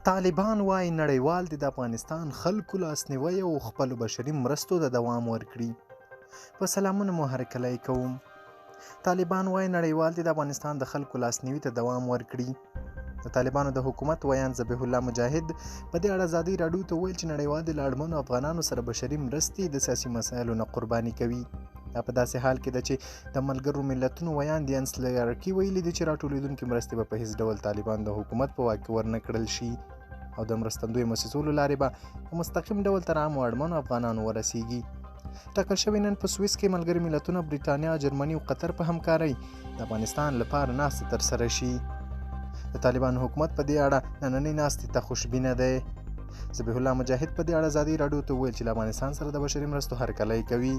طالبان وايي نړیوال دې د افغانستان خلکو لاسنیوی او خپلو بشري مرستو ته دوام ورکړي. په سلامونو مو هرکلی کوم. طالبان وايي نړیوال دې د افغانستان د خلکو لاسنیوي ته دوام ورکړي. د طالبانو د حکومت ویاند ذبیح الله مجاهد په دې اړه ازادي راډیو ته وویل چې نړیوال دې له اړمنو افغانانو سره بشري مرستې د سیاسي مسایلو نه قرباني کوي. دا په داسې حال کې ده چې د ملګرو ملتونو ویاند ینس لیارکي ویلي دي چې راټولېدونکې مرستې به په هیڅ ډول طالبان د حکومت په واک کې ورنه کړل شي او د مرستندوی موسسو له لارې به په مستقیم ډول تر عامو اړمنو افغانانو ورسیږي. ټاکل شوې نن په سویس کې ملګري ملتونه، بریټانیا، جرمني او قطر په همکارۍ د افغانستان لپاره ناسته ترسره شي. د طالبانو حکومت په دې اړه نننۍ ناستې ته خوشبینه دی. ذبیح الله مجاهد په دې اړه ازادي راډیو ته وویل چې له افغانستان سره د بشري مرستو هرکلی کوي.